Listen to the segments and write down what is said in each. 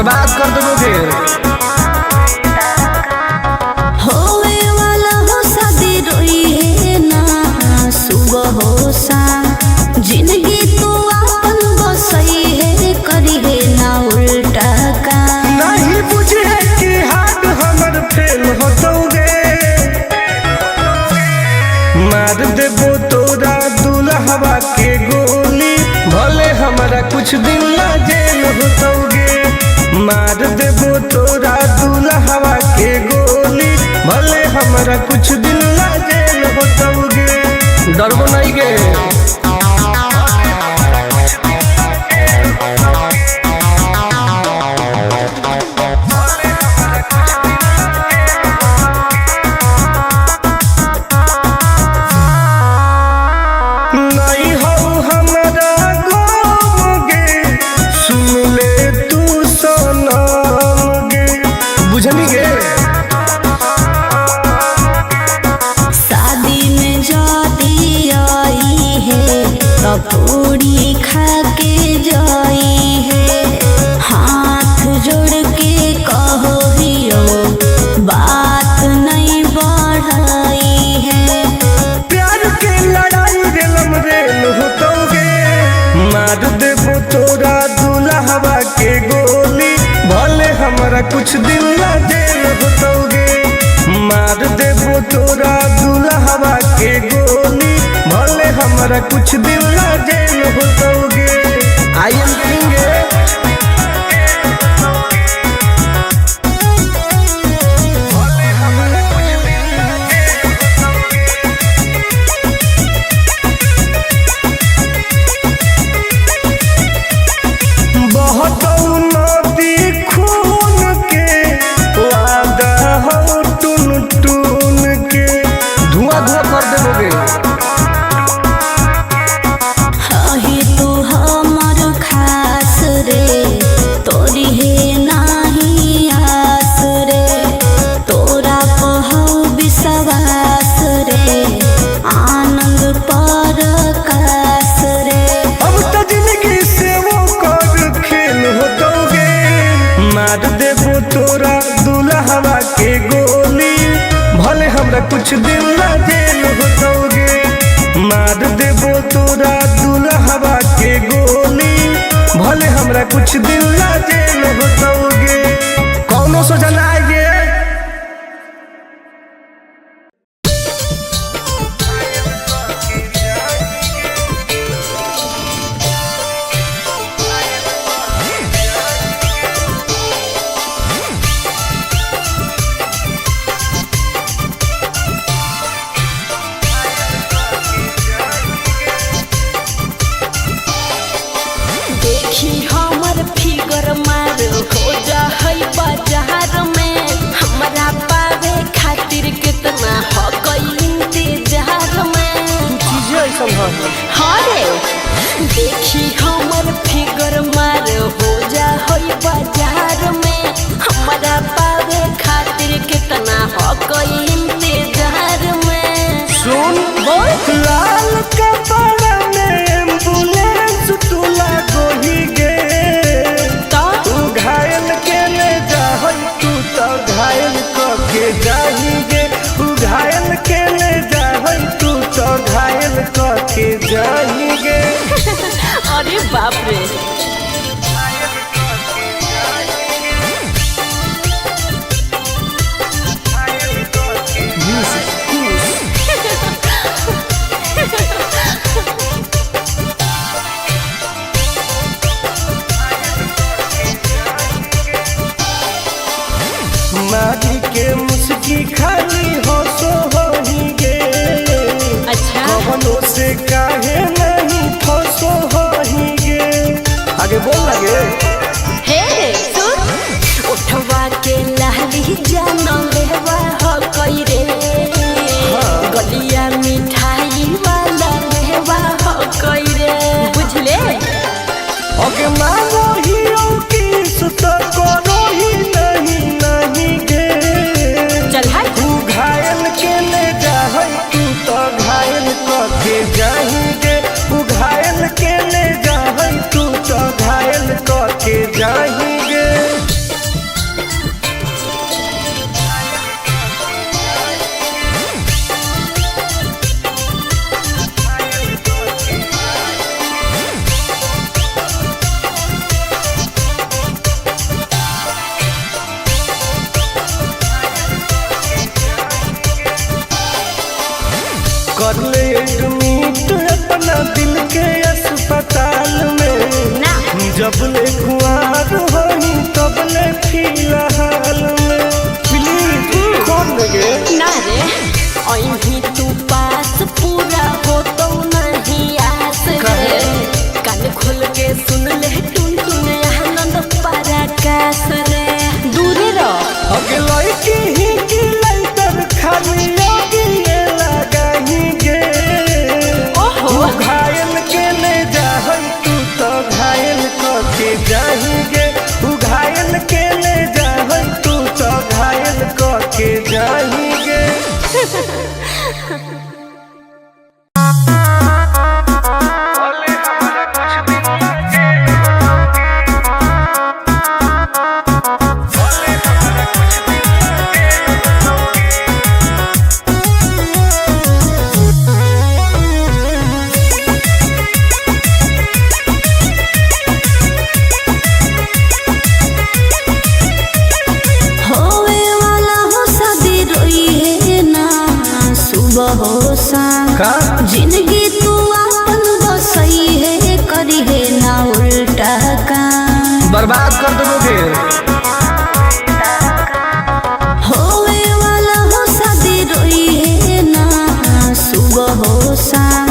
बर्बाद कर देबोगे। होवे वाला हो शादी रोई है ना सुबह हो शाम, जिंदगी तू आपन बसई है करी है ना उल्टा काम। नहीं बुझे कि हाथ हमर फेल होतौगे, मार देबो तोरा दुल्हवा के गोली, भले हमरा कुछ दिन ला जेल होतौगे। मार देबो तोरा दुल्हवा के गोली, भले हमरा कुछ दिन ला जेल होतौगे। डरबो नहीं गे। नहीं हो हमरा गम गे, सुन ले तू सनम गे, बुझनी गे। शादी में जाती आई है तो पूरी खा के जाई है, हाथ जोड़ के कहो हियो बात नहीं बढ़ाई है। प्यार के लड़ाई रेलम रेल होतौगे, मार देबो तोरा दुल्हवा के गोली, भले हमरा कुछ दिन ला जेल होतौगे। मार देबो तोरा दुल्हवा के गोली, भले हमरा कुछ दिन ला जेल होतौगे। I am king. बहुत नदी खून के वादा हो टून टून के, धुआं धुआं कर देबोगे। हही तू हमर खास रे, तोरी है नाही आस रे, तोरा पहौ विश्वास रे, आनंद पर कास रे। अब तो जिंदगी से वो कर खेल होतौगे, मार देबो तोरा दुल्हवा के गोली, भले हमरा कुछ दिन ला जेल होतौगे। मार देबो तोरा दुल्हवा के गोली, भले हमरा कुछ दिन ला जेल होतौगे। कौनो सोचा ना आएगे। देखी हमर फिगर मार हो जा है बाजार में, हमरा पावे खातिर कितना हो गई इंतजार में। चीजें ऐसा है। हाँ रे, देखी हमर फिगर मार हो जा है बाजार में, हमरा पावे खातिर कितना हो गई इंतजार में। सुन बोल। लाल कपड़ा में एम्बुलेंस तू लागोही गे, तो तू घायल के ले जाहई तू तो घायल क के जाही गे, तू घायल के ले जाहई तू तो घायल क के जाही गे। अरे बाप रे। मारी के मुस्की खाली हो सो होही गे, अच्छा। कवनो से काहे नहीं फसो होही गे। आगे बोल लगे। हे सुन, उठवा के लाली जानो लेवा हो कई रे, गलिया मिठाई वाला लेवा हो कई रे, बुझले। ओके मानो ही की सुत करो ही नहीं नहीं गे, चल हट। तू घायल के ले जाहई तू तो घायल क के जाही गे, तू घायल के ले जाहई तू तो घायल क के जबले कुआर होई तबले फिलहाल में। प्लीज खोल देंगे ना रे अही तू पास पूरा हो तो नहीं आस रे। कान खोल के सुन ले टुन टुन आनंद पराकाश रे। दूरे रह। अगे लड़की ही की लाइटर खाली आगे लगाही गे। ओहो। तू घायल के ले जाहई तू तो घायल क के जाही गे। तू घायल के ले जाहई तू तो घायल क के जाही गे। होवे वाला हो शादी रोई है ना सुबह हो शाम। का? जिंदगी तू आपन बसई है करी है ना उल्टा काम। बर्बाद कर दोगे। होवे वाला हो शादी रोई है ना सुबह हो शाम।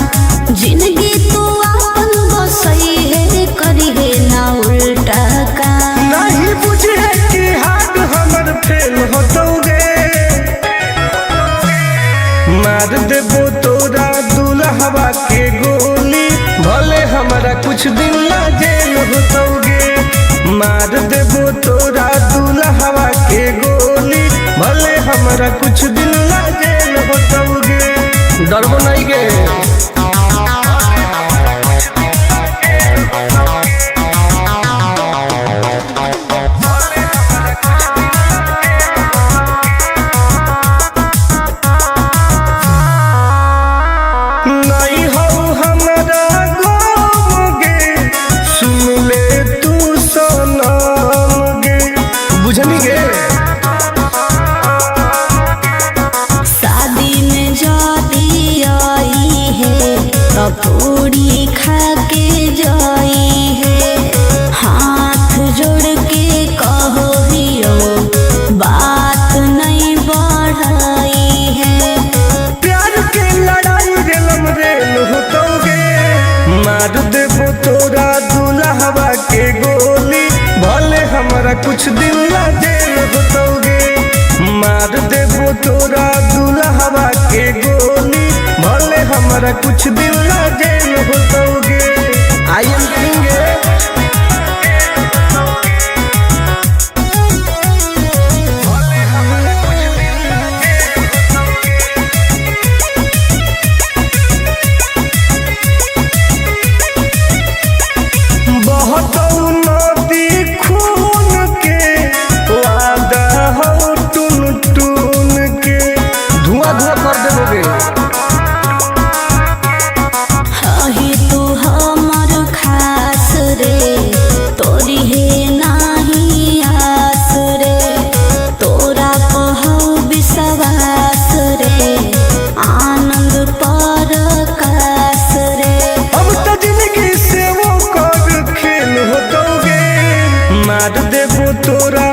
जिंदगी तू आपन बसई है करी है ना उल्टा काम। नहीं बुझे कि हाथ हमर फेल होतौगे। मार देबो तोरा दुल्हवा के गोली भले हमरा कुछ दिन ला जेल होतौगे। मार देबो तोरा दुल्हवा के गोली भले हमरा कुछ दिन ला जेल होतौगे। डरबो नहीं गे। नहीं हो हमरा गम गे सुन ले तू सनम गे। बुझनी गे। शादी में जाती आई है पकौड़ी खा के जाई है। हाथ जोड़ के कहो हियो बात नहीं बढ़ाई है। प्यार के लड़ाई रेलम रेल होतौगे। मार देबो तोरा दुल्हवा के गोली भले हमरा कुछ दिन ला जेल होतौगे। मार देबो तोरा दुल्हवा के गोली भले हमरा कुछ दिन ला जेल होतौगे। I am king. बहुत नदी खून के वादा हो टून टून के। धुआं धुआं कर देबोगे। हही तू हमर खास रे तोरी है नाही आस रे। तोरा कहौ विश्वास रे आनंद पर कास रे। अब तो जिंदगी से वो कर खेल होतौगे। मार देबो तोरा।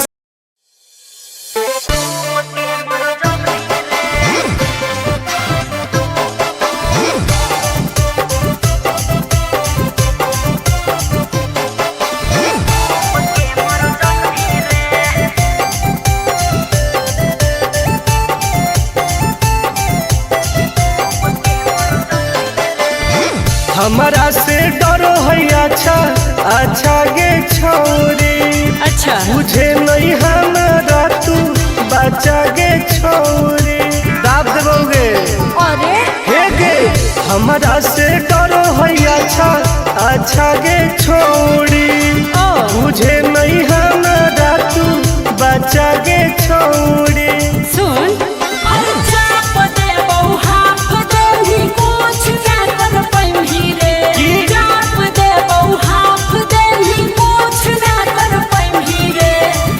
हमारा से डरो है अच्छा अच्छा गे छौरी। अच्छा। बुझे नहीं हमारा तू बच्चा गे छौरी। दाब देबोगे। अरे हे गे हमारा से डरो है अच्छा अच्छा गे छौरी। ओ। बुझे नहीं हमारा तू बच्चा गे छौरी। सुन चाप दे बहु हाफ देही कुछ ना कर पैम्ही रे। की? चाप दे बहु हाफ देही कुछ ना कर पैम्ही रे।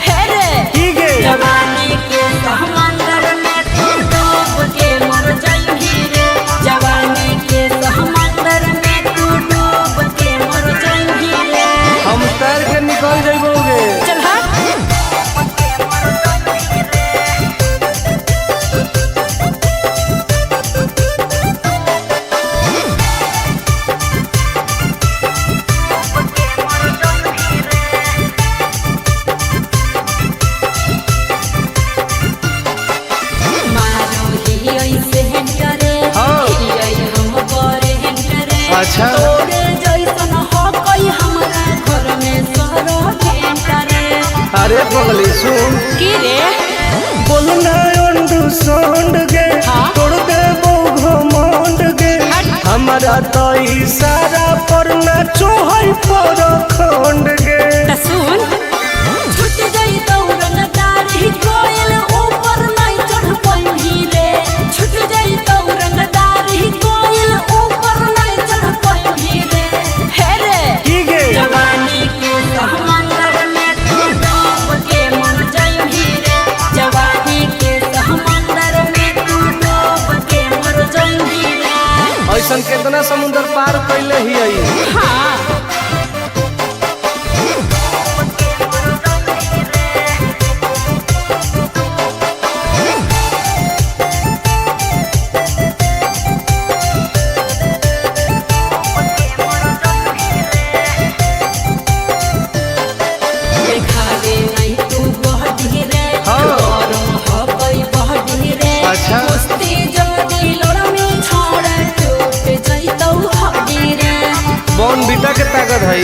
हे रे की गे? जवानी के समंदर में तू डूब के मर जाइही रे। जवानी के समंदर में तू डूब के मर जाइही रे। निकल जइबोगे। चल हट। मारो ही ऐसे करे। हाँ। ही हम करे करे। अच्छा। तोरे जैसन हो कोई हमरा घर में सरो करे। अरे पगली सुन। की रे? बोलना अंडू सोंड गे। हाँ। तोड़ दे घमंड गे। हट। हमारा तो इशारा पर नाचो है पर खंड गे। त सुन, छूट जाई दौड़न दाढ़ी कोयल ऊपर नहीं चढ़ पाई रे। छूट जाई दौड़न दाढ़ी कोयल ऊपर नहीं चढ़ पाई रे। हे रे। की गे? जवानी के समंदर में तू डूब के मर जाइबी रे। जवानी के समंदर में तू डूब के मर जाइबी रे। ऐसन केतना समुंदर पार कैले ही आई। हाँ। देखावे नहीं तू बहडी रे। हाँ। गरम हबई बहडी रे। अच्छा। कुश्ती जदी लड़मी छोड़ टूट जइतौ हड्डी रे। बॉन बीटा के ताकत है।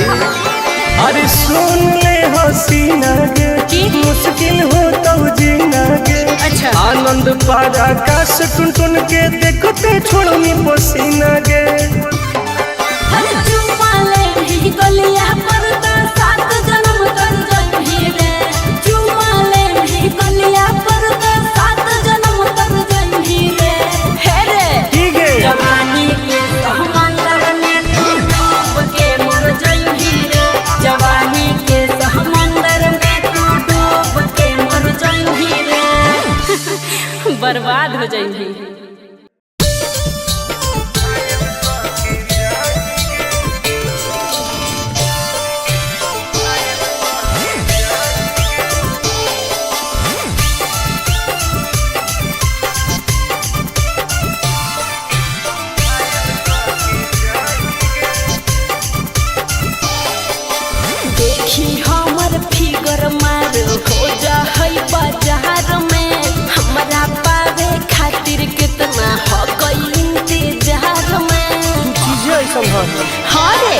अरे सुन ले हसीना गे। की? मुश्किल हो तो जीना गे। अच्छा। आनंद पार आकाश टुन टुन के देखते छोड़नी पसीना गे। हर चुम्मा ले ही गलिया पर ता सात जन्म तर जइबी रे। चुम्मा ले ही गलिया पर ता सात जन्म तर जइबी रे। हे रे। की गे? जवानी के समंदर में तू डूब के मर जइबी रे। जवानी के समंदर में तू डूब के मर जइबी रे। बर्बाद हो जइबी। देखी हमर फिगर मार हो जा है बाजार में। हमरा पावे खातिर कितना हो गई इंतजार में। चीजें ऐसन है। हाँ रे।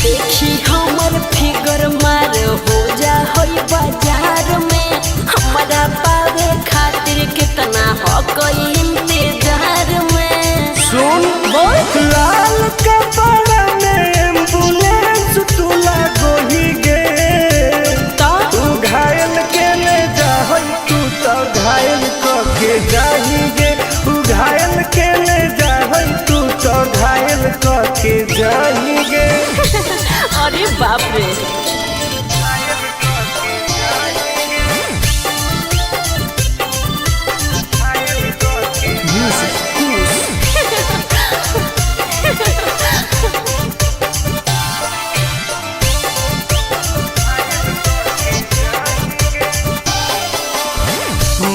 देखी हमर फिगर मार हो जा है बाजार में। हमरा पावे खातिर कितना हो गई इंतजार में। सुन। बोल। लाल कपड़ा में एम्बुलेंस तू लागोही गे। तो तू घायल के ले जाहई तू तो घायल क के जाही गे। तू घायल के ले जाहई तू तो घायल क के जाही गे। अरे बाप रे।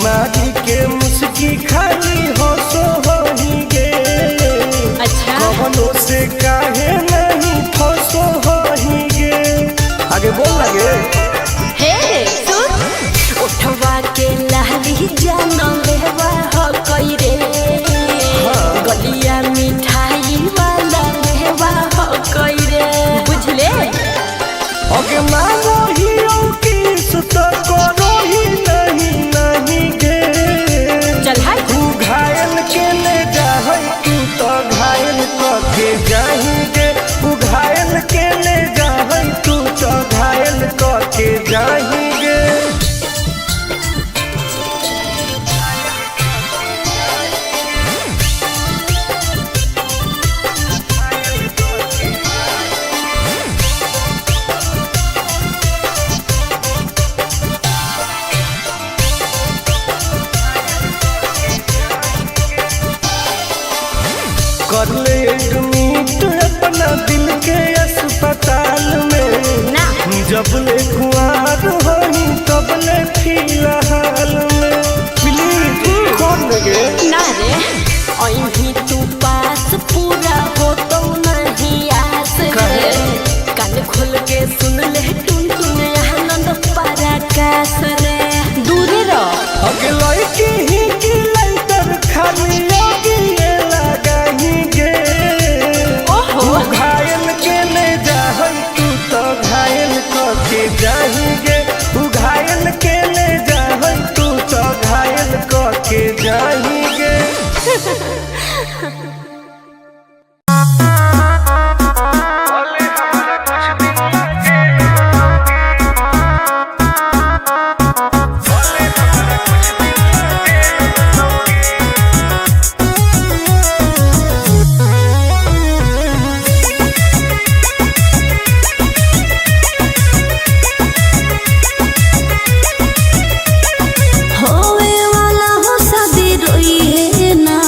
मारी के मुस्की खाली हो सो होही गे। अच्छा। कवनो से काहे नहीं फसो होही गे। आगे बोल लगे। हे सुन, उठवा के लाली जान लेवा हो कई रे। हाँ। गलिया मिठाई वाला लेवा हो कई रे। बुझले? ओके मांगो ही की सुत करो ही नहीं नहीं गे। चल हट। तू घायल के ले जाहई तू तो घायल क के जाही गे। तू घायल के ले जाहई तू तो घायल क के जाही गे। जबले कुआर होई तबले फिलहाल में। प्लीज खोल देंगे ना रे अही तू पास पूरा हो तो नहीं आस रे। कान खोल के सुन ले टुन टुन आनंद पराकाश रे। दूर रह। अगले की ही की लाइटर खाली योगी लगाही गे। ओहो। घायल के ले जाहई तू तो घायल क के जाही गे। उ घायल के ले जाहई तू तो घायल क के जाही गे। होवे वाला हो शादी रोई है ना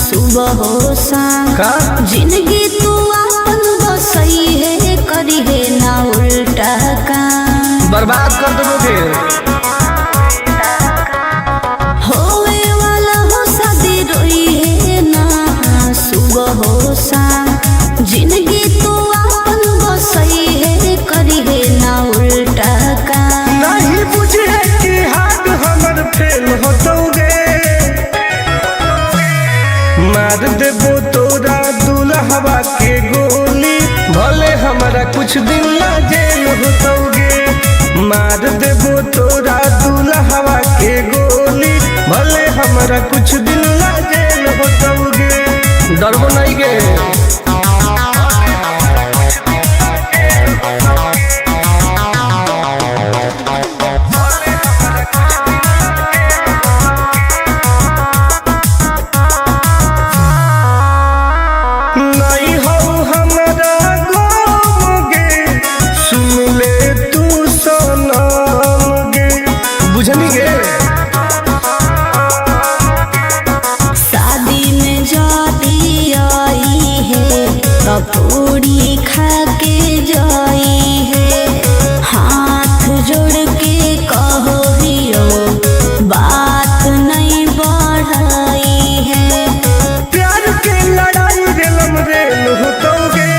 सुबह हो शाम। का? जिंदगी तू आपन बसई है करी है ना उल्टा काम। बर्बाद कर देबो फिर। होवे वाला हो शादी रोई है ना सुबह हो शाम। जिंदगी तू आपन बसई है करी है ना उल्टा काम। नहीं बुझे कि हाथ हमर फेल होतौगे। मार देबो तोरा दुल्हवा के गोली भले हमरा कुछ दिन ला जेल होतौगे। मार देबो तोरा दुल्हवा के गोली भले हमरा कुछ दिन ला जेल होतौगे। डरबो नहीं गे। नहीं हो हमरा गम गे सुन ले तू सनम गे। बुझनी गे। शादी में जाती आई है तपूरी खा के जाई है। हाथ जोड़ के कहो हियो बात नहीं बढ़ाई है। प्यार के लड़ाई रेलम रेल होतौगे।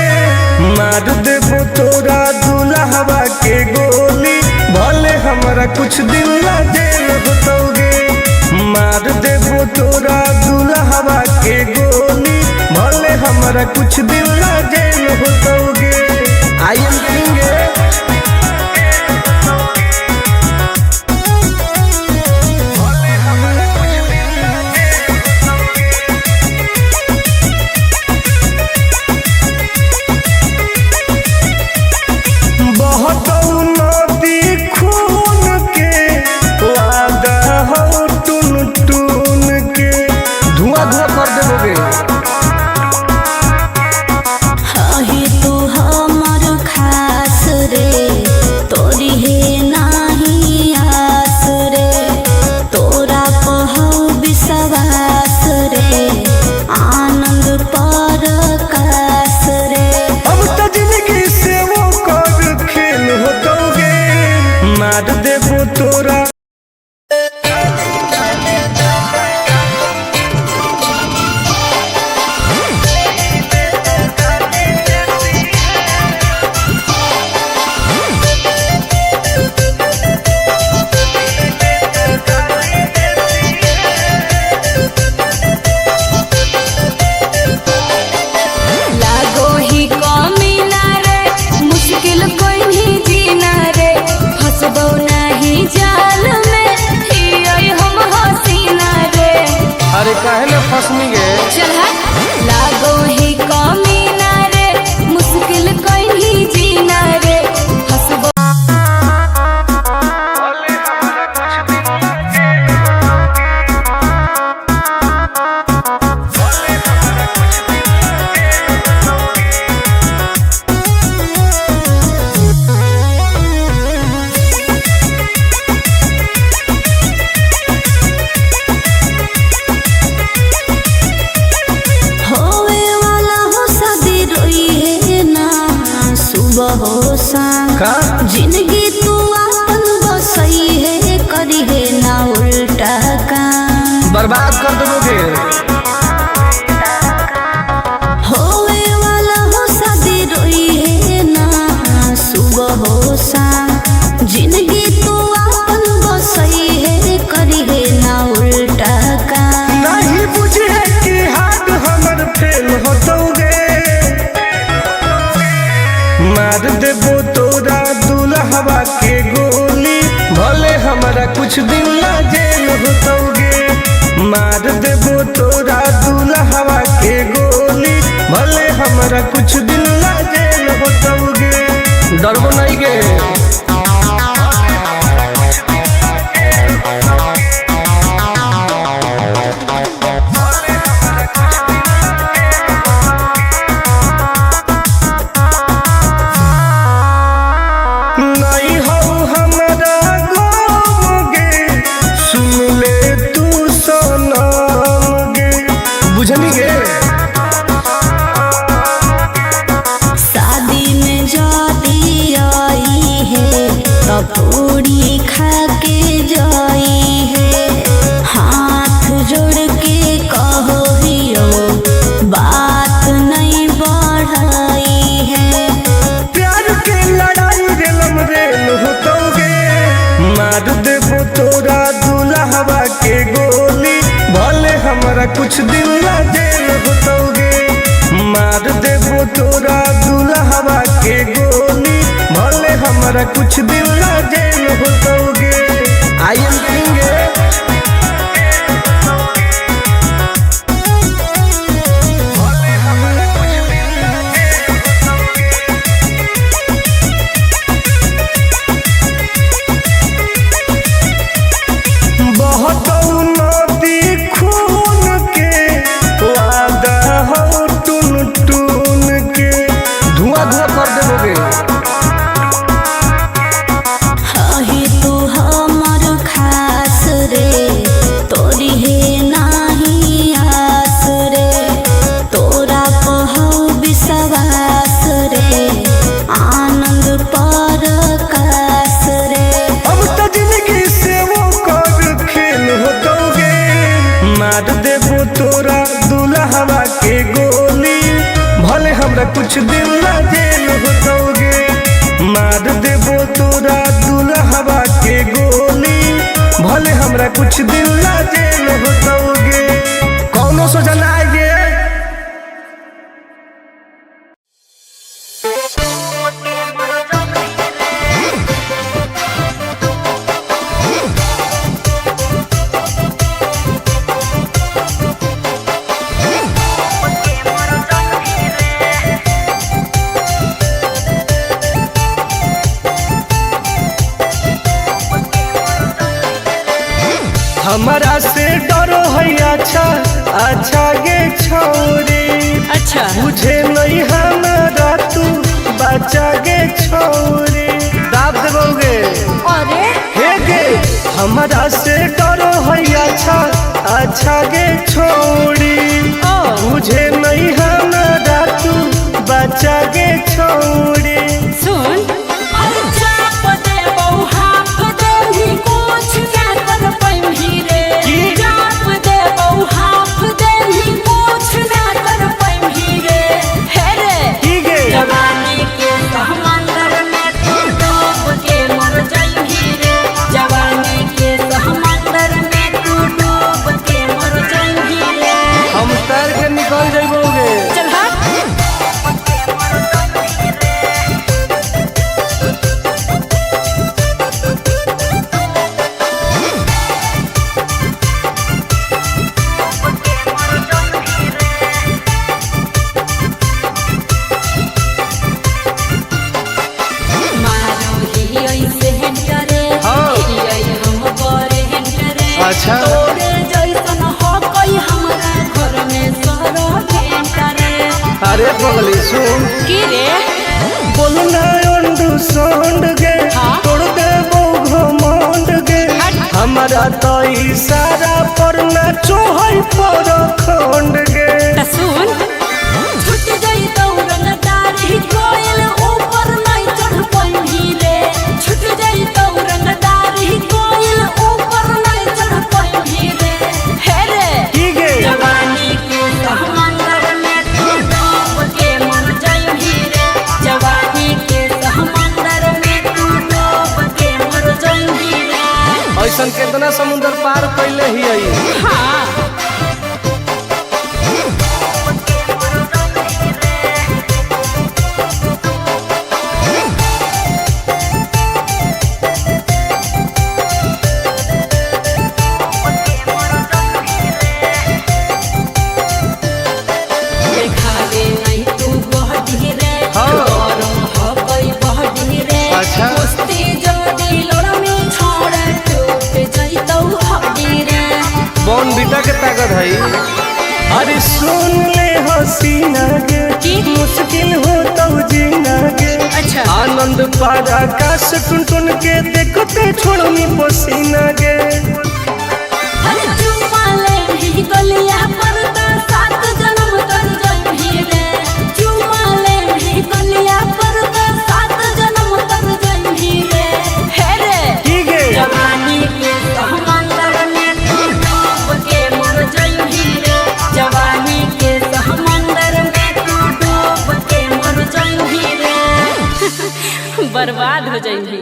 मार देबो तोरा दुल्हवा के गोली भले हमरा कुछ दिन ला जेल होतौगे। मार देबो तोरा दुल्हवा के गोली भले हमरा कुछ दिन ला जेल होतौगे। I am king. बहतौ नदी खून के वादा हौ टुन टुन के। धुआं धुआं कर देबोगे। हही तू हमर खास रे तोरी हे नाही आस रे। तोरा पहौ विश्वास रे आनंद पर कास रे। अब तो जिंदगी से वो कर खेल होतौगे। मार देबो तोरा। लागो ही कमी ना रे मुश्किल कोई नहीं जीना रे फसबो नहीं जाल बर्बाद कर देबोगे। होवे वाला हो शादी रोई है ना सुबह हो शाम, जिंदगी तू आपन बसई है करी है ना उल्टा काम। नहीं बुझे कि हाथ हमर फेल होतौगे, मार देबो तोरा दुल्हवा के गोली, भले हमरा कुछ दिन ला जेल होतौगे। मार देबो तोरा दुल्हवा के गोली, भले हमरा कुछ दिन ला जेल होतौगे। डरबो नहीं गे। नहीं हो हमरा गम गे, सुन ले तू सनम गे, बुझनी गे। शादी में जाती आई है तपूरी खा के जाई है, हाथ जोड़ के कहो हियो बात नहीं बढ़ाई है। प्यार के लड़ाई रेलम रेल होतौगे, मार देबो तोरा दुल्हवा के गोली, भले हमरा कुछ दिन ला जेल होतौगे। मार देबो तोरा दुल्हवा के गोली, भले हमरा कुछ दिन ला जेल होतौगे। I am king. बहतौ नदी खून के, वादा हौ टून टून के, धुआं धुआं कर देबोगे। हही तू हमर खास रे, तोरी हे नाही आस रे, तोरा पहौ विश्वास रे, आनंद पर कास रे। अब तो जिंदगी से वो कर खेल होतौगे, मार देबो तोरा दुल्हवा के गोली, भले हमरा कुछ दिन ला जेल होतौगे। मार देबो तोरा दुल्हवा के गोली, भले हमरा कुछ दिन ला जेल होतौगे। कौनो सोचा ना आएगे। हमारा से डरो है अच्छा अच्छा गे छोरी, अच्छा बुझे नहीं हमारा तू बच्चा गे छोरी, दाब देबोगे। अरे हे गे हमारा से डरो है अच्छा अच्छा गे छोरी, ओ बुझे नहीं हमारा तू बच्चा गे छोरी। सुन चाप दे बहु हाफ दे ही कुछ ना कर पैम्ही रे, की? चाप दे बहु हाफ दे ही कुछ ना कर पैम्ही रे, हे रे की गे जवानी के समंदर में तू डूब के मर जाइही रे, जवानी के समंदर में तू डूब के मर जाइही रे। हम तैर के निकल जाइबोगे। चल हट। मारो ही ऐसे हेंटरे, हाँ। ही ऐ हम बड़े हेंटरे। अच्छा। तोरे जैसन हो कोई हमरा घर में सरो भेंटरे। अरे पगली सुन, की रे बोलना अंडू सोंड गे, हाँ? तोड़ देबो घमंड गे, हट। हमारा तो इशारा पर नाचो है पर खंड गे। त सुन, छूट जाई दौरन दाढ़ी कोयल ऊपर नहीं चढ़ पैम्ही रे, छूट जाई दौरन दाढ़ी कोयल ऊपर नहीं चढ़ पैम्ही रे, हे रे ऐसन केतना समुंदर पार कैले ही। हाँ। देखावे नहीं तू बहडी रे। हाँ। गरम हकई बहडी रे। अच्छा। कुश्ती जदी लड़मी छोड़ टूट जइतौ हड्डी रे। बॉन बीटा के ताकत है। अरे सुन ले हसीना गे, की? मुश्किल हो तो जीना गे। अच्छा। आनंद पार आकाश टुन टुन के देखते छोड़नी पसीना गे। अरे चुम्मा ले भी गलिया पर त सात जन्म तर जइभी रे। चुम्मा ले भी गलिया पर त सात जन्म तर जइभी रे। हे रे। की गे? जवानी के समंदर में तू डूब के मर जइभी रे। जवानी के समंदर में तू डूब के मर जइभी रे, बर्बाद हो जइभी।